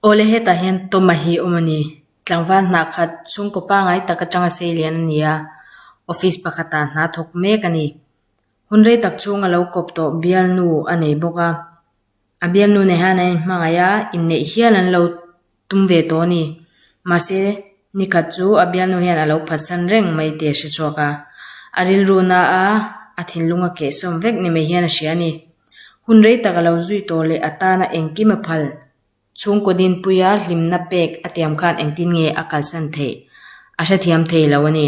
Awle hetah hian Toma hi awm a ni. Tlangval hna khat chhungkaw pangngai tak atanga seilian a ni a, office pakhatah hna thawk mek a ni. Hun rei tak chhung a lo kawp tawh bialnu a nei bawk a. A bialnu nei hian an inhmangaih a, inneih hial an lo tum ve tawh a ni. Mahse, nikhat chu a bialnu hian a lo phatsan reng mai tih a hre chhuak a. A rilru na a, a thinlung a kehsawm vek ni mai hian a hria a ni. Hun rei tak a lo zui tawh leh a tana engkim a phal. Chhungkaw dinpuia hlimna pek a tiam khan engtin nge a kalsan theih a hrethiam thei lo a ni.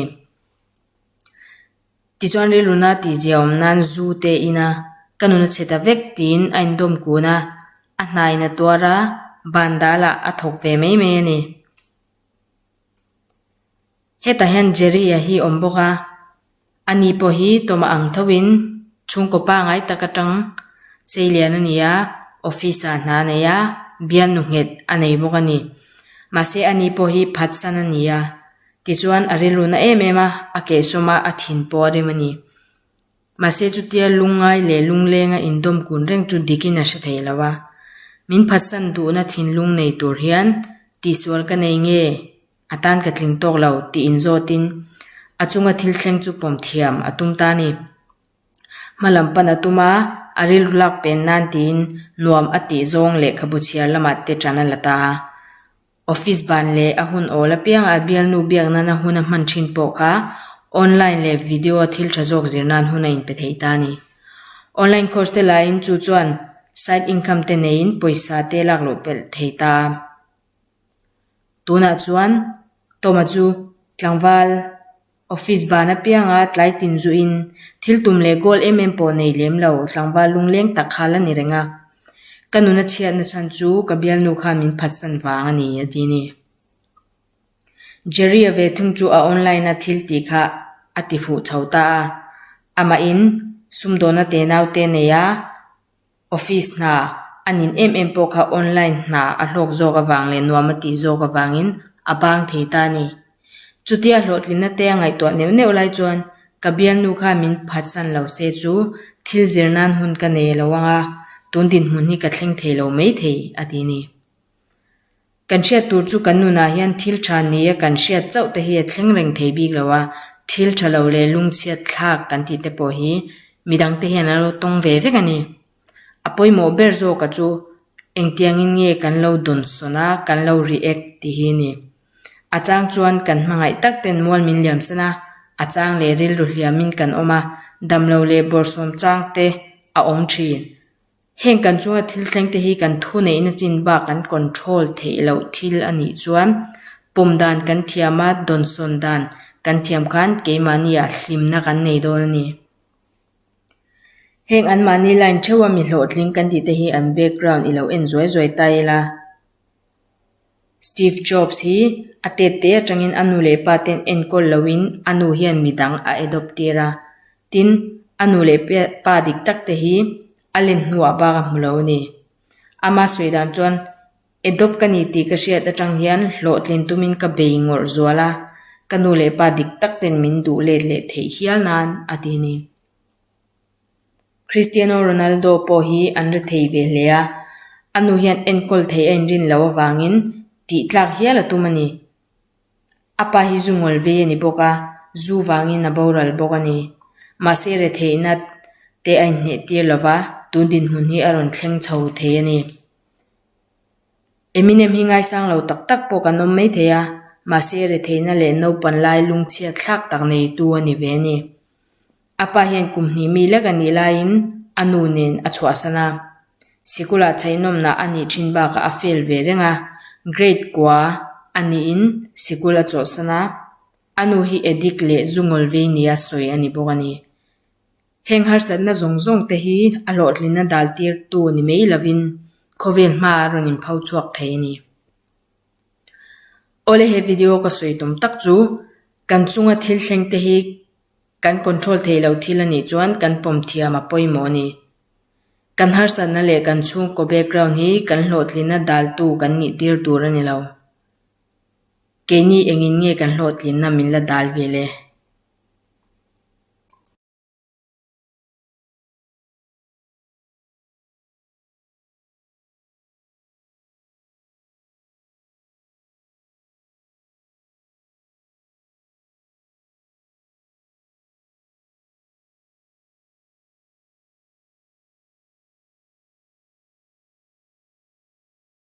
Tichuan rilruna tihzia awm nan zu te ina ka nun a chhe ta vek tiin a indawm kun a, a hnaiin a tuar a, ban dalah a thawk ve mai mai a ni. Hetah hian Jerry-a hi awm bawk a, ani pawh hi Tawma ang thoin chhungkaw pangngai tak atang seilian a ni a, office-ah hna a nei a, bialnu nghet a nei bawk a ni. Mahse ani pawh hi phatsan a ni a, Tichuan a rilru na em em a, a kehsawm a, a thin pawh a rim a ni. Mahse chutia lungngai leh lunglenga indawm kun reng chu dikin a hre thei lo a. Min phatsan duhna thinlung nei tur hian tihsual ka nei nge a tan ka tling tawk lo tih inzawtin a chunga thil thleng chu pawm thiam a tum ta a ni. Hma lam pan a tum a, a rilru lak pen nan tiin nuam a tih zawng lehkhabu chhiar lamah te ṭan a la ta a. Office ban leh a hun awl apianga a bialnu biak nana hun a hman thin pawh kha online leh video a thil tha zawk zir nan hun a inpe thei ta a ni. Online course te laiin chu chuan side income te neiin pawisa te lak luh pelh thei ta a. Tunah chuan Toma chu tlangval. Office ban apianga tlai tin zuin thil tum leh goal em em pawh nei lem lo tlangval lungleng tak kha la ni reng a. Ka nuna chhiatna chhan chu ka bialnu khan min phatsan vang a ni a ti ni. Jerry-a ve thung chu a online a thil tih kha a ti fuh chho ta a. Amahin sumdawna tenau te nei a. Office hna a nin em em pawh kha online hna a hlawk zawk avang leh nuam a tih zawk avangin a bang thei ta a ni. Chutia hlawhtlinna te a ngaihtuah neuh neuh lai chuan ka bialnu kha min phatsan lo se chu thil zir nan hun ka nei lo ang a, tun dinhmun hi ka thleng thei lo mai thei a ti ni. Kan hriat tur chu kan nunah hian thil tha nia kan hriat chauh te hi a thleng reng thei bik lo a, thil tha lo leh lungchhiat thlak kan tih te pawh hi midang te hian an lo tawng ve vek a ni. A pawimawh ber zawka chu engtiangin nge kan lo dawnsawn a, kan lo react tih hi a ni. A chang chuan kan hmangaih tak ten mual min liamsan a, a chang leh rilru hliamin kan awm a, damlo leh bawrhsawm chang te a awm thin. Heng kan chunga thil thleng te hi kan thu neihna chin bak kan control theih loh thil a nih chuan pawm dan kan thiam a, dawnsawn dan kan thiam khan keimahni ah hlimna kan nei dawn a ni. Heng anmahni line theuh a mi hlawhtling kan tih te hi an background i lo en zuai zuai ta ila. Steve Jobs hi a tet te atangin a nu leh pa ten enkawl loin a nu hian midang a adopt tir a, tin a nu leh pa dik tak te hi a len hnuah bak a hmu lo a ni. Ama sawi dan chuan adopt ka ni tih ka hriat atang hian hlawhtlin tumin ka bei ngawrh zual a, ka nu leh pa dik tak ten min duh let leh theih hial nan a ti a ni. Cristiano Ronaldo pawh hi an ri thei ve hle a, a nu hian enkawl thei a inrin loh avangin tih tlak hial a tum a ni. A pa hi zu ngawl vei a ni bawk a, zu vangin a boral bawk a ni. Mahse retheihna te a inhneh tir lo va, tun dinhmun hi a rawn thleng chho thei a ni. Eminem hi ngaisang lo tak tak pawh kan awm mai thei a, mahse retheihna leh naupan lai lungchhiat thlak tak neitu a ni ve a ni. A pa hian kum hnih mi lek a nih laiin a nu nen a chhuahsan a. Sikulah chhaihnawmna a nih thin bakah a fail ve reng a, grade kua a nihin sikul a chawlhsan a, a nu hi addict leh zu ngawl vei nia sawi a ni bawk a ni. Heng harsatna zawng zawng te hi a hlawhtlinna dal tirtu ni mai lovin khawvel hmaah a rawn inpho chhuak thei a ni. Awle he video ka sawi tum tak chu kan chunga thil thleng te hi kan control thei lo thil a nih chuan kan pawm thiam a pawimawh a ni. Kan harsatna leh kan chhungkaw background hi kan hlawhtlinna daltu kan nih tir tur a ni lo. Keini engin nge kan hlawhtlinna min la dal ve le?